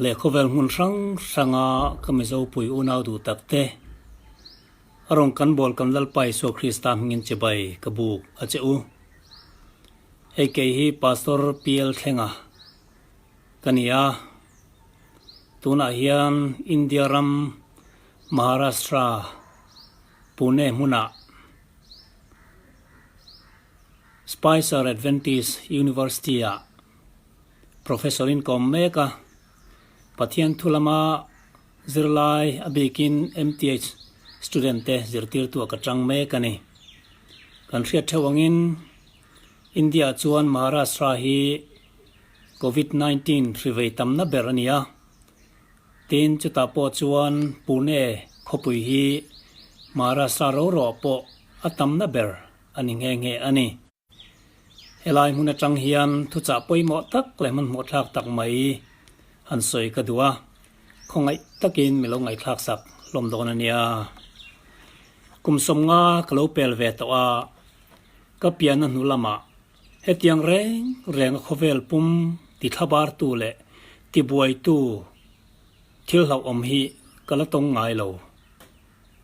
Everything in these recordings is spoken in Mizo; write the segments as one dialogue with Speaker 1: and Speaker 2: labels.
Speaker 1: Leh khawvel hmun hrang hranga ka Mizo pui unau duh tak te, a rawn kan bawl kan Lalpa Isua Krista hmingin chibai ka buk a che u. Hei kei hi Pastor PL Thlenga ka ni a, tunah hian India ram Maharashtra Pune hmunah Spicer Adventist University-ah Professor in kawm mek a, Pathian thu lama zirlai a bikin MTH student te zirtirtu a ka tang mek a ni. Kan hriat theuh angin India chuan Maharashtra hi Covid 19 hri vei tamna ber a ni a, tin chutah pawh chuan Pune khawpui hi Maharashtra ro ro pawh a tamna ber a ni nghe nghe a ni. Helai hmun atang hian thuchah pawimawh tak leh hmanhmawh thlak tak mai han sawi ka duh a, khawngaih takin mi lo ngaihthlak sak hlawm dawn a nia. Kum sawmnga ka lo pel ve tawh a, ka pianna hnu lamah hetiang reng reng a khawvel pum ti thlabartu leh ti buaitu thil hlauhawm hi ka la tawng ngai lo.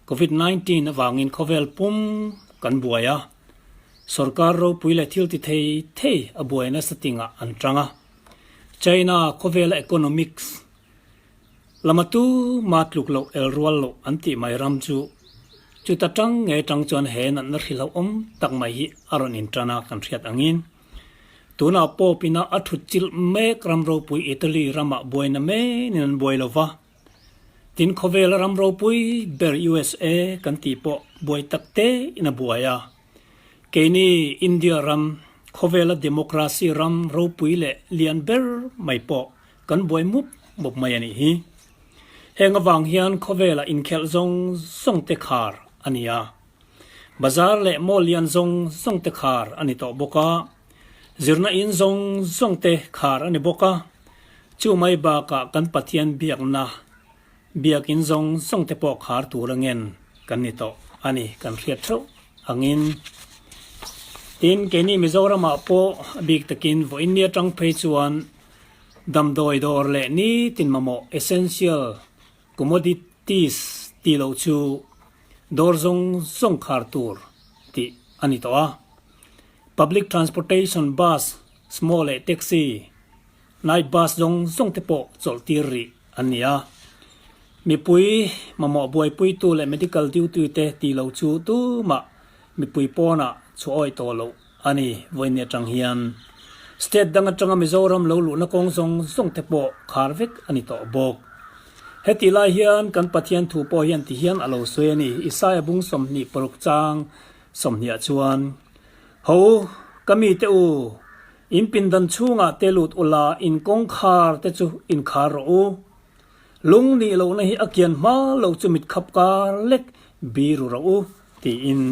Speaker 1: Covid 19 avangin khawvel pum kan buai a, sorkar ropui leh thil ti thei thei a buai nasa tingah an tang a. China khawvela economics lama tu ma tluk loh el rual loh an tih mai ram chu chuta tang nge tang chuan he natna hrilhauhawm tak mai hi a rawn intan a kan hriat angin tunah Pope ina a thut chilh mek ram ropui Italy ramah buaina menin an buai lova. Tin khawvel a ram ropui ber USA kan tih pawh buai tak te in a buai a. Keini India ram khawvel a democracy ram ropui leh lian ber mai pawh kan buai mup mup mai a nih hi. Heng avang hian khawvel a inkhelh zawng zawng te khar a ni a. Bazar leh mall lian zawng zawng te khar a ni tawh bawk a. Zirna in zawng zawng te khar a ni bawk a. Chu mai bakah kan Pathian biakna biakin zawng zawng te pawh khar tur a ngen kan ni tawh a ni kan hriat theuh angin. Tin, keini Mizoramah pawh a bik takin vawiin ni atang phei chuan damdawi dawr leh nitin mamawh essential commodities tih loh chu dawr zawng zawng khar tur tih a ni tawh a. Public transportation bus, small leh taxi, Night bus zawng zawng te pawh chawlh tir rih an ni a. Mipui mamawh buaipuitu leh medical duty te tih loh chu tumah mipui pawnah chhuah awih tawh loh a ni vawiin atang hian. State dang atanga Mizoram lo luhna kawng zawng zawng te pawh khar vek a ni tawh bawk. Hetih lai hian kan Pathian thu pawh hian ti hian a lo sawi a ni, Isaia bung 26 chang 20 ah chuan, Ho, ka mite u, In pindan chhungah te lut ula, in kawngkhar te chu inkhar rawh u. Lung nih lohna hi a kian hma lo chu mit khap kar lek biru rawh u, tiin.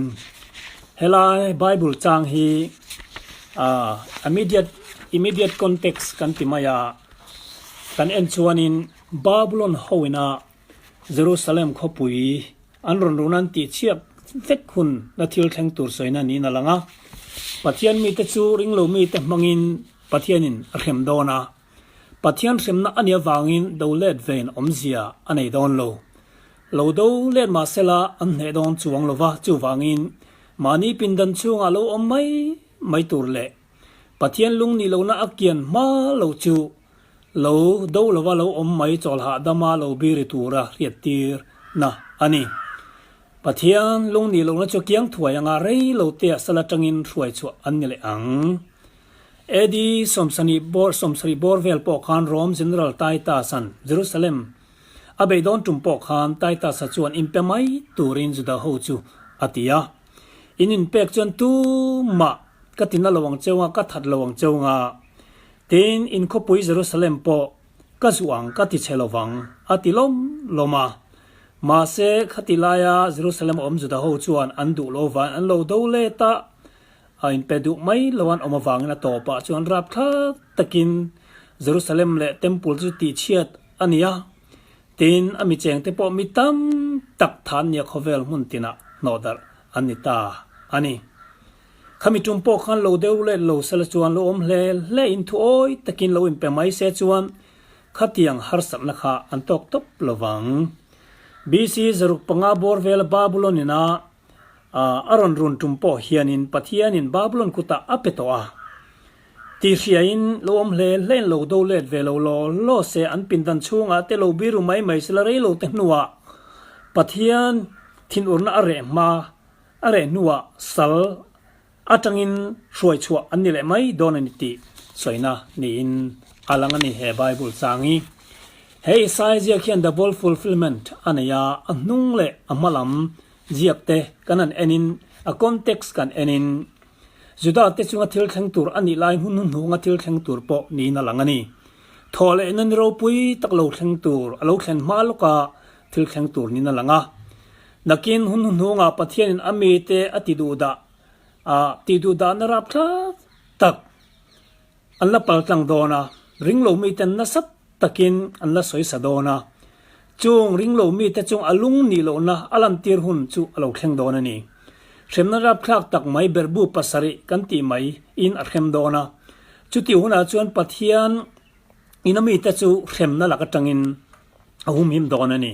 Speaker 1: Helai Bible chang hi immediate immediate context kan ti mai a, kan en chuanin Babylon hoina Jerusalem khawpui An rawn run an tih chhiak vek hun la thil thleng tur sawina niin a lang a. Pathian mite chu ringlo mite hmangin Pathianin a hrem dawn a. Pathian hremna a nih avangin do let vein awmzia a nei dawn lo. Lo do let mah sela an hneh dawn chuang lo va, chuvangin mahni pindan chhungah lo awm mai mai tur leh Pathian lung nih lohna a kian hma lo chu Lo do lova lo awm mai chawlhah dama lo biri tura hriattir na a ni. Pathian lung nih lohna chu kiang thuai anga rei lo tea sal atangin hruai chhuah an ni leh ang. AD 70 bawr 70 bawr vel pawh khan Rome General Titus-a'n Jerusalem a beidawn tum pawh khan Titus-a chuan inpe mai turin Juda ho chu a ti a. In inpek chuan tumah ka tina lo ang cheu nga, ka that lo ang cheu nga. Tin, in khawpui Jerusalem pawh ka zuh ang ka ti chhe lo vang, a ti lawm lawm a. Mahse, khati laia Jerusalem a awm Juda ho chuan an duh lo vain an lo do let a, a inpe duh mai lo an awm avangin a tawpah chuan rapthlak takin Jerusalem leh Temple chu tihchhiat a ni a. Tin, a mi chengte pawh mi tam tak than nia khawvel hmun tinah hnawhdarh an ni ta a ni. Khami tum pawh khan lo deuh let lo sela chuan lo awm hle hle in thuawi takin lo inpe mai se chuan khatiang harsatna kha an tawk tawp lo vang. BC 500 bawr vela Babulon ina a rawn run tum pawh hianin Pathianin Babulon kutah a pe tawh a. Tih hriain lo awm hle hlein lo do let ve lo law law se an pindan chhungah te lo biru mai mai sela rei lo te hnuah Pathian thinurna a reh hma a reh hnuah sal atangin hruai chhuah an ni leh mai dawn a ni tih sawina niin a lang a ni he Bible chang hi. He Isaiah ziak hian double fulfillment a nei a, a hnung leh a hma lam ziak te kan han enin a context kan enin Juda te chunga thil thleng tur a nih lai hmun hnuhnunga thil thleng tur pawh niin a lang a ni. Thawh lehna ni ropui tak lo thleng tur a lo thlen hma lawka thil thleng tur niin a lang a. Nakin hun hnuhnungah Pathianin a mite a ti duhdah a tih duhdahna rapthlak tak an la paltlang dawn a, ringlo miten nasa takin an la sawisa dawn a. Chung ringlo mite chung a lung nih lohna a lantir hun chu a lo thleng dawn a ni. Hremna rapthlak tak mai berhbu pasarih kan tih mai in a hrem dawn a. Chutih hunah chuan Pathian in a mite chu hremna lak atangin a humhim dawn a ni.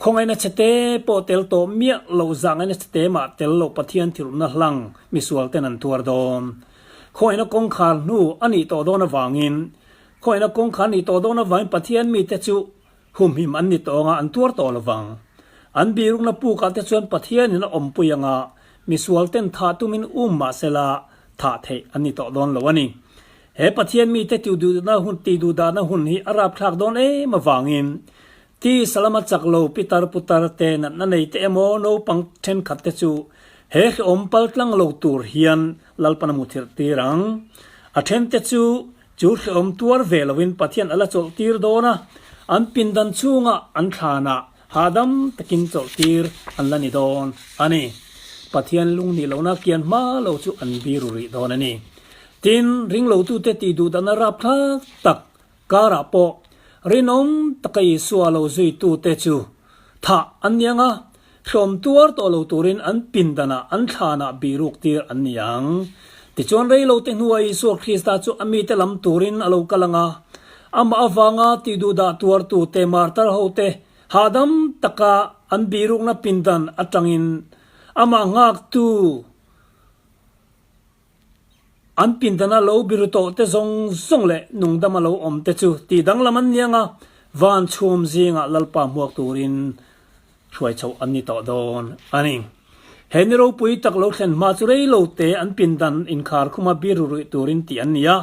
Speaker 1: Khawngaihna chhete pawh tel tawh miah loh zahngaihna chhete mah tel loh Pathian thilhna hlang misual ten an tuar dawn. Khawngaihna kawngkhar hnu a nih tawh dawn avangin Khawngaihna kawngkhar nih tawh dawn avangin Pathian mite chu humhim an ni tawh anga an tuar tawh lovang. An birukna pukah te chuan Pathianin a awmpui anga misual ten thah tumin um mahsela thah theih an ni tawh dawn lo a ni. He Pathian mite tiduhdahna hun tiduhdahna hun hi a rapthlak dawn em avangin ti salama chak lo pitar putar te natna nei te emaw naupang thenkhat te chu he hrehawm pal tlang lo tur hian Lalpan a muthilh tir ang. A then te chu chu hrehawm tuar ve loin Pathian a la chawlh tir dawn a, an pindan chhungah an thlanah hahdam takin chawlh tir an la ni dawn a ni. Pathian lung nih lohna kian hma lo chu an biru rih dawn a ni. Tin, ringlotute tih duhdahna rapthlak tak karah pawh rinawm taka Isua lo zuitute chu thah an ni ang a, hlawm tuar tawh lo turin an pindanah an thlanah bihruk tir an ni ang. Tichuan reilote hnuah Isua Krista chu a mite lam turin a lo kal ang a, amah avanga tih duhdah tuartute martar hote hahdam taka an bihrukna pindan atangin amah nghaktu An pindana lo biru tawh te zawng zawng leh nungdama lo awm te chu tih danglam an ni ang a, van chhum zingah Lalpa hmuak turin hruai chhoh an ni tawh dawn a ni. He ni ropui tak lo thlen hma chu rei lo te an pindan inkhar khuma biru ruih turin tih an ni a.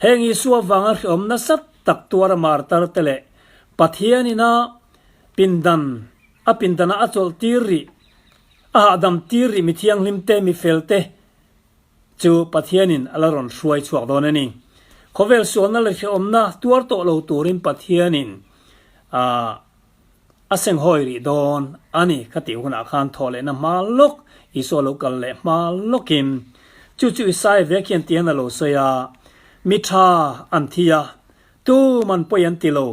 Speaker 1: Heng Isua vanga hrehawm nasa tak tuara martar te leh Pathianina pindan a pindana a chawlh tir rih A hahdam tir rih mi thianghlim te, mi fel te chu Pathianin a la rawn hruai chhuak dawn a ni. Khawvel sualna leh hrehawmna tuar tawh lo turin Pathianin a senghawi rih dawn a ni. Khatih hunah khan thawh lehna hma lawk, Isua lo kal leh hma lawkin chu chu Isaiah vek hian tian a lo sawi a, Mi tha an thi a, tuman pawi an ti lo.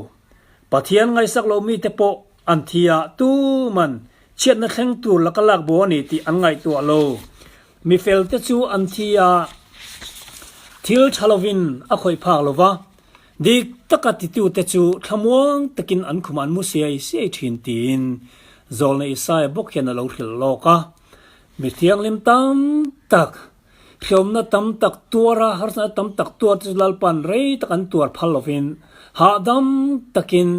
Speaker 1: Pathian ngaihsak lo mite pawh An thi a, tuman chhiatna thleng tur laka lak bo a ni tih an ngaihtuah lo. Mi felte chu an thi a, thil tha lovin a khawih phak lo va, dik taka titute chu thlamuang takin an khumah an mu siai siai thin tiin Zawlna Isaia bawk hian a lo hrilh lawk a. Mi thianghlim tam tak, hreawmna tam tak tuara harsatna tam tak tuar te chu Lalpan rei tak an tuar phal lovin hahdam takin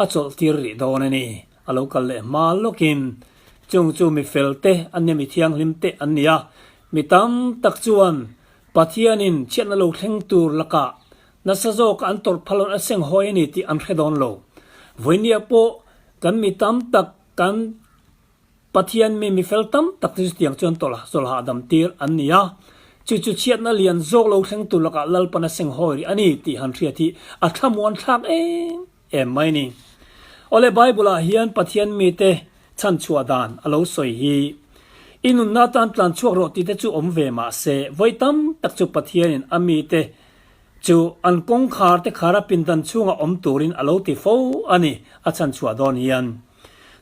Speaker 1: A chawlh tir rih dawn a ni. A lo kal leh hma lawkin chung chu mi fel te an nia, mi thianghlim te an ni a. Mi tam tak chuan Pathianin chhiatna lo thleng tur lakah nasa zawka an tawrh phal a senghawi a ni tih an hre dawn lo. Vawinia pawh kan mi tam tak kan Pathian mi mi fel tam tak te chu tiang chuan tawlh chawlh hahdam tir an ni a. Chu chu chhiatna lian zawk lo thleng tur lakah Lalpan a senghawi rih a ni tih han hriat hi a thlamuan thlak em em mai ni. Awle Bible ah hian Pathian mite chhan chhuah dan a lo sawi hi i nunna atan tlan chhuak rawh tih te chu awm ve mah se vawi tam tak chu Pathianin a mite chu an kawngkhar te khara pindan chhungah awm turin a lo ti fo a ni a chhan chhuah dawn hian.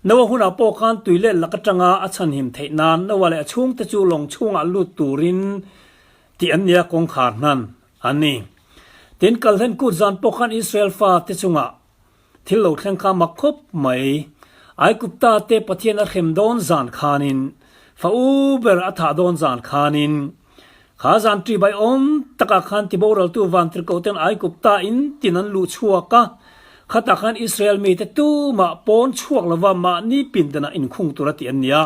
Speaker 1: Noah hunah pawh khan tui let lak atanga a chhanhim theih nan Noah leh a chhungte chu lawng chhungah lut turin tih an nia kawngkhar hnan an ni. Tin, Kalhlen kut zan pawh khan Israel fate chungah thil lo thleng kha mak khawp mai. Aigupta te Pathian a hrem dawn zan khanin, fa u ber a thah dawn zan khanin, kha zan ṭihbai awm takah khan tiboraltu vantirhkohten Aigupta in tin an luh chhuak a, khatah khan Israel mite tumah pawn chhuak lova mahni pindanah inkhung tura tih an ni a.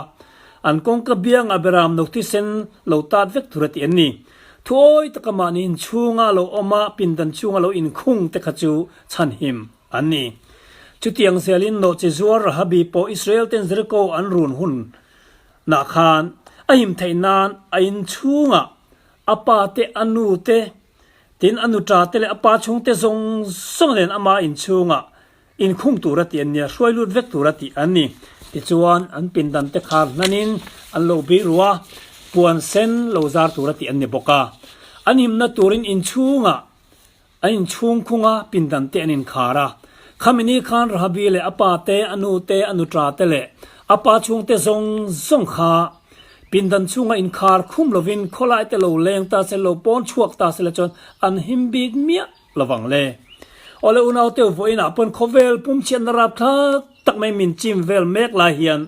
Speaker 1: An kawngka biangah beram no thisen lo tat vek tura tih an ni. Thuawi taka mahni inchhunga lo awm a, pindan chhunga lo inkhung te kha chu chhanhim an ni. Chutiang zelin nawhchi zuar Rahabi pawh Israel ten Jeriko an run hun nah khan a him theih nan a inchhungah a pa te, a nu te, tin a nuṭa te leh a pa chhungte zawng zawng nen ama inchhungah Inkhung tura tih an nia, hruai lut vek tura tih an ni. Tichuan, an pindan te khar hnanin an lo bei ru a, puan sen lo zar tura tih an ni bawk a. An himna turin inchhungah an inchhung khung a, pindan te an inkhar a. Khami ni khan Rahabi leh a pa te, a nu te, a nuṭa te leh a pa chhungte zawng zawng kha pindan chhunga inkhar khum lovin khawlai te lo leng ta se, lo pawn chhuak ta se la chuan an him bik miah lovang le. Awle unaute vawiinah pawn khawvel pum chhiatna rapthlak tak mai min chim vel mek lai hian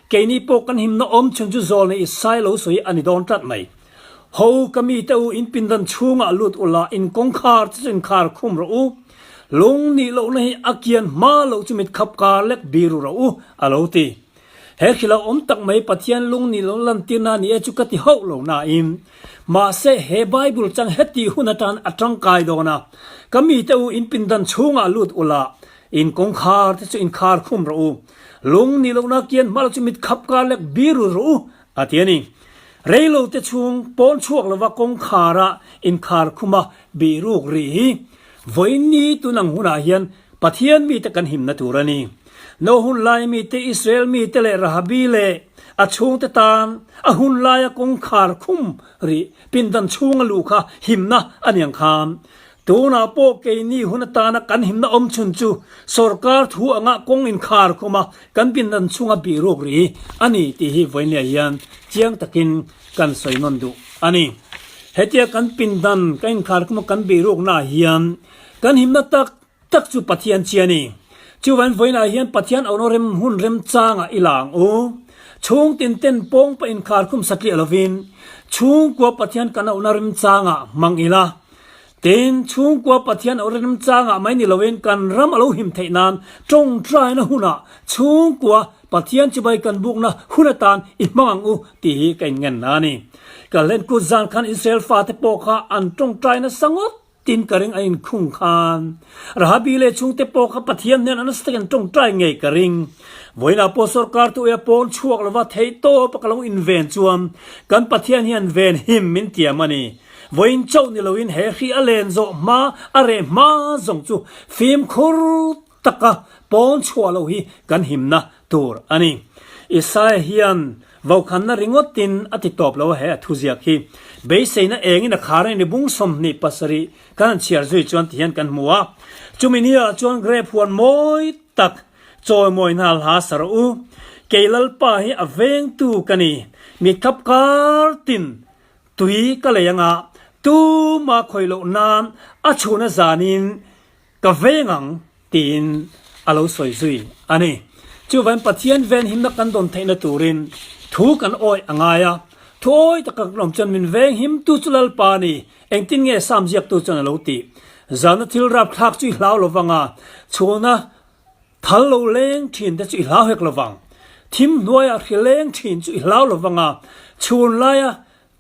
Speaker 1: keini pawh kan himna awm chhun chu zawl nei i sai lo sawi a ni dawn tlat mai. Ho ka mite u in pindan chhungah lut ula in kawngkhar chu chu inkhar khum rawh u. Lung nih lohna hi a kian hma loh chu mit khap kar lek biru rawh u a lo ti. He hrilh a awm tak mai Pathian lung nih loh lantirna a ni e chu ka ti hauh lo nain, mahse he Bible chang heti hun atan a tangkai dawn a, Ka mite u in pindan chhungah lut ula, in kawngkhar te chu inkhar khum rawh u, lung nih lohna kian hma lo chu mit khap kar lek biru rawh u, a ti a ni. Reilo te chhung pawn chhuak lova kawngkhara inkhar khuma biruk rih hi vawiin tun ang hunah hian Pathian mite kan himna tur a ni. No hun lai mite, Israel mite leh Rahabi leh a chhungte tan a hun laia kawngkhar khum rih pindan chhunga luh kha himna a ni ang khan. Tunah pawh keini hun atana kan himna awm chhun chu sorkar thu anga kawng inkhar khuma kan pindan chhunga bihruk rih a ni tih hi vawiinleh hian chiang takin kan sawi nawn duh a ni. Hetia kan pindan kan inkhar khuma kan bihruknaah hian Kan himna tak tak chu Pathian chi a ni. Chuvain vawiinah hian Pathian auhna rem hun remchangah i la ang u. Chhung tin ten pawng pah inkhar khum satliah lovin chhungkua Pathian kan auhna remchangah hmang ila. Tin, chhungkua Pathian auhna remchangah mai ni loin kan ram a lo him theih nan tawngtaina hunah chhungkua Pathian chibai kan bukna hun atan i hmang ang u tih hi ka inngen a ni. Kalhlen kut zan khan Israel fate pawh kha an tawngtai nasa ngawt. Tin ka ring a inkhung khan Rahabi leh chhungte pawh kha Pathian hnen a nasa takin tawngtai ngei ka ring. Vawiinah pawh sorkar tu eia pawn chhuak lova theih tawp a ka lo inven chuan kan Pathian hian ven him min tiam a ni. Vawiin chauh ni loin he hri a len zawh hma a reh hma zawng chu fimkhur taka pawn chhuah loh hi kan himna tur a ni. Isaiah hian vokhanna ringawtin a ti tawp lo a, he a thuziak hi beiseina engin a khar a ni bung 27 kan han chhiar zui chuan ti hian kan hmu a. Chumi niah chuan grape huan mawi tak chawimawi hna hla sa rawh u. Kei Lalpa hi a vengtu ka ni, mitkhap kar tin tui ka lei anga tuma khawi loh nan a chhuna zanin Ka veng ang, tiin a lo sawi zui a ni. Chuvain Pathian venhimna kan dawn theihna turin thu kan awih a ngai a. Thu awih taka kan awm chuan min venghimtu chu Lalpa a ni. Engtin nge Sam ziaktu chuan a lo tih? Zana thil rapthlak chu i hlau lo vang a, chhuna thal lo leng thin te chu i hlau hek lo vang. Thim hnuaia hri leng thin chu i hlau lo vang a, chhun laia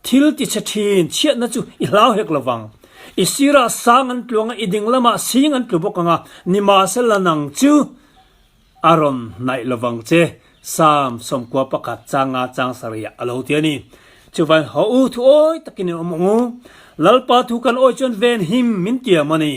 Speaker 1: Thil ti chhe thin chhiatna chu i hlau hek lo vang. I sirah sang an tlu ang a, i ding lamah sing an tlu bawk ang a, nimahsela nang chu a rawn hnaih lo vang che, Psalm 91 changa chang sarih a lo ti a ni. Chuvain haw u, thu awi takin in awm ang u. Lalpa thu kan awi chuan ven him min tiam a ni.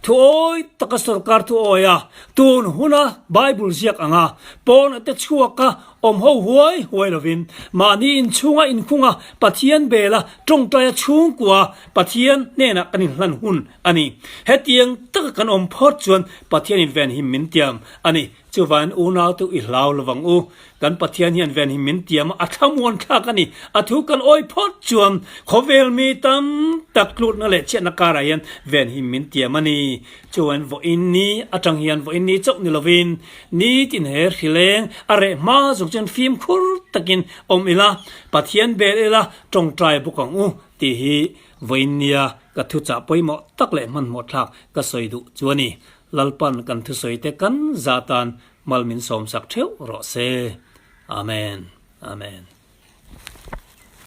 Speaker 1: Thu awi taka sorkar thu awi a, tun huna Bible ziak anga pawnah te chhuak a. Awm ho huai huai lovin mahni inchhunga inkhunga Pathian bela tawngtaia chhungkua Pathian hnenah kan inhlan hun a ni. Hetiang taka kan awm phawt chuan Pathianin venhim min tiam a ni. Chuvain unau te i hlau lovang u. Kan Pathian hian venhim min tiam a, a thlamuan thlak a ni. A thu kan awi phawt chuan khawvel mi tam tak tlutna leh chhiatna karah hian venhim min tiam a ni. Chuan vawiin ni atang hian vawiin ni chauh ni lovin nitin he hrileng a reh hma zawk chuan fimkhur takin awm ila, Pathian bel ila tawngtai bawk ang u tih hi vawiin nia ka thuchah pawimawh tak leh hmanhmawh thlak ka sawi duh chu a ni. Lalpan kan thusawi te kan zah tan mal min sawmsak theuh rawh se. Amen. Amen.